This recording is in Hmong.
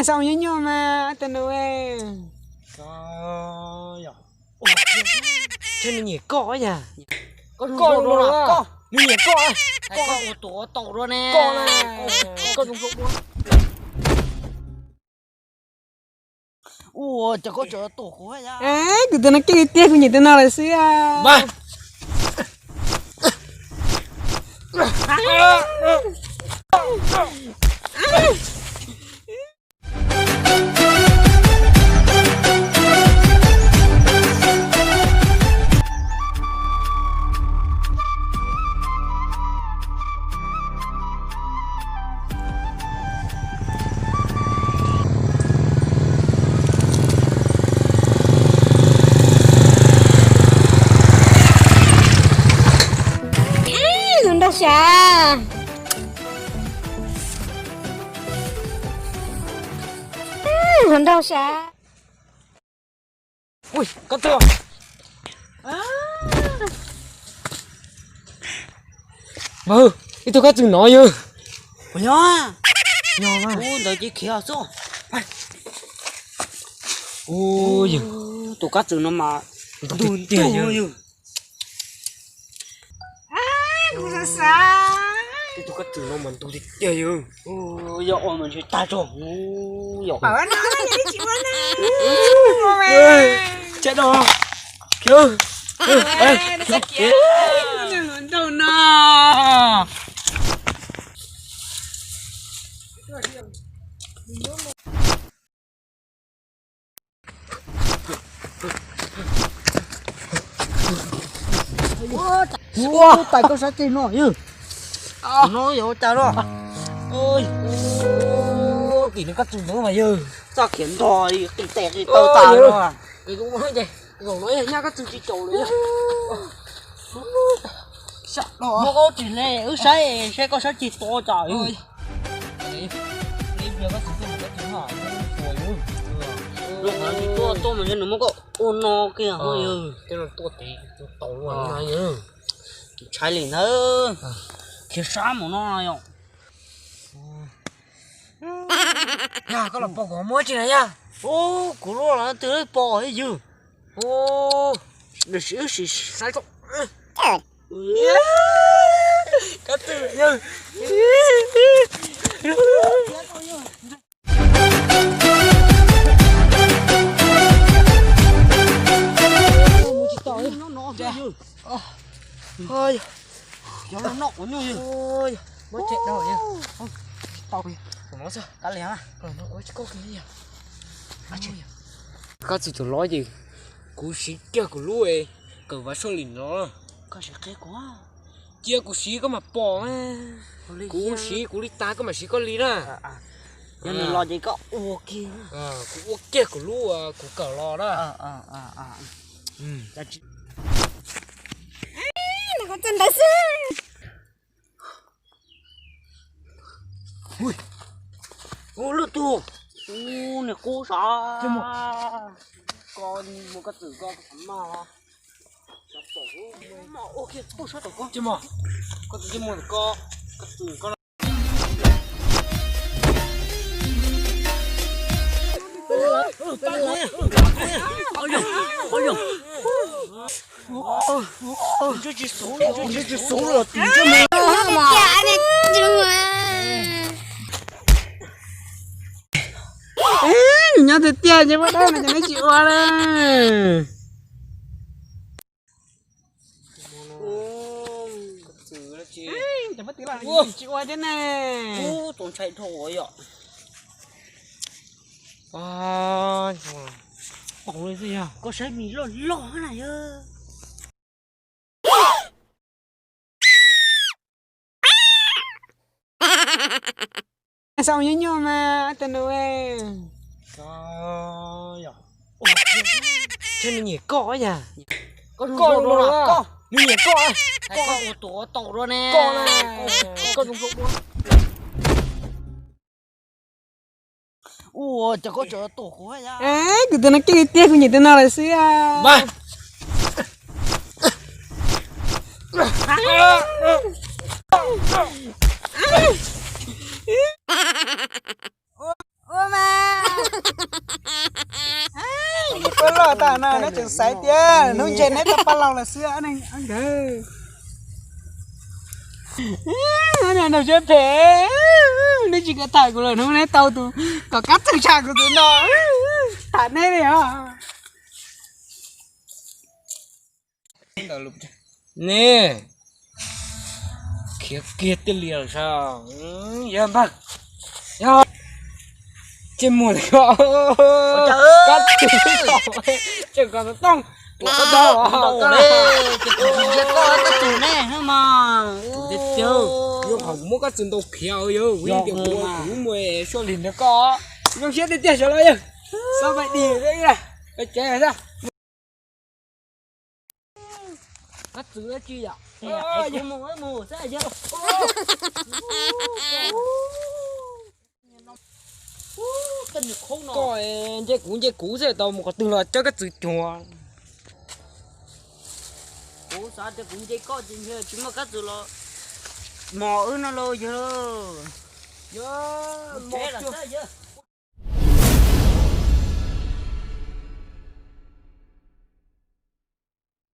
Sao nyuaj nyuaj mas tus nus. Nws nyiam koj yam. Koj, nws nyiam koj. Koj ua tus ua tau dua ne. Koj, koj ua tus ua tau dua. Ua cas koj tseem tuaj kuv yam. Kuv tus no kiag tiag, kuv nyiam tus no lawm xwb. Hluas nraug sav, hluas nraug sav. Ib tug kab txwm no yog. Ua ntawd ces khiav xwb. Ua yog tus kab txwm no mas ntug tiag yog. Ib tug kab txwm no mas ntug tiag tiag yog. Yog ua mas ntshe tag tso. Yog. Tsa do. Ntau no. Ua, tais koj sab ceg no yog. No yog ua cas los? Tim no koj txwm ntawd mas yog txoj khiav ntog qis tes qis taw tas los. Zaum no nyaj koj txwm tsis caum lawm. Muab koj tsis le wb saib saib koj sab ceg to tas. Lub qhov tsis tuaj tuaj mas nws muab koj ua no kiag ho yog. Tau tau ntshai li ntawd. Khiav sab mus no yom. Yog koj los pom kuv muab tsis na yog. Kuv lub los twg pom ib yug. Wb sim saib tso. Kab txwm yog. Cov no noj quav nyuj yog. Muab tshem dhau yog. Tsis tau yog. Tus no xwb kav liam. Koj tsis tau los ces kuv siv kiag kuv lub kawm vaj sooj li no. Koj siv qhia kuv. Cia kuv siv koj mam pom. Kuv siv kuv li tas koj mam siv koj li na. Yog nws los ces koj ua kiag. Kuv ua kiag kuv lub kuv kawm los na. Ntawd xwb. Ub, lwm tus. Ub, niag qub sav. Koj mus koj txwm koj maj. Ua kiag, ua sab tom koj. Koj txwm mus koj, koj txwm koj. Nws nyob tiag tiag ces muab dab no ces neb tsis ua li. Tsis ua thiab ne. Tus ntshai dhau yom. Paus li xwb yog. Koj saib mis loj loj na yog. Xav nyuaj nyuaj mas tus nus. Ntshe nws nyiam koj yam. Koj, nws nyiam koj. Koj ua tus ua tau dua ne. Ua cas koj tseem tuaj kuv. Kuv tus no kiag tiag, kuv nyiam tus no lawm xwb. Tag no neb tseem xaiv tias hnub ntshe neb tau paj laug lawm xwb neeg nkawd. Nws siab phem, neb tsis kam tham kuv lawm, hnub neb tau tus kom kab txwm tshaj kuv tus no, tham neb li os. Ne, khiav kiag tiag li lawm sav. Yog ntag, yog, ntsej muag li ko, kab txwm, tseem kom tooj, ua koj tau, kab txwm ne mas, yog qhov kuv muab kab txwm ntaus khiav yog kuv tias kuv mus soj lig nrog koj, zoo siab tiag tiag sawv los yog, xab pais dim, tsev xwb. Kab txwm dab tsi yom? Koj nce kuv nce kuv xwb tau mus qhov twg los coj kab txwm cuag. Kuv xav tias kuv nce koj ces ntshe tsis muaj kab txwm los mos wb no los yog. Yog,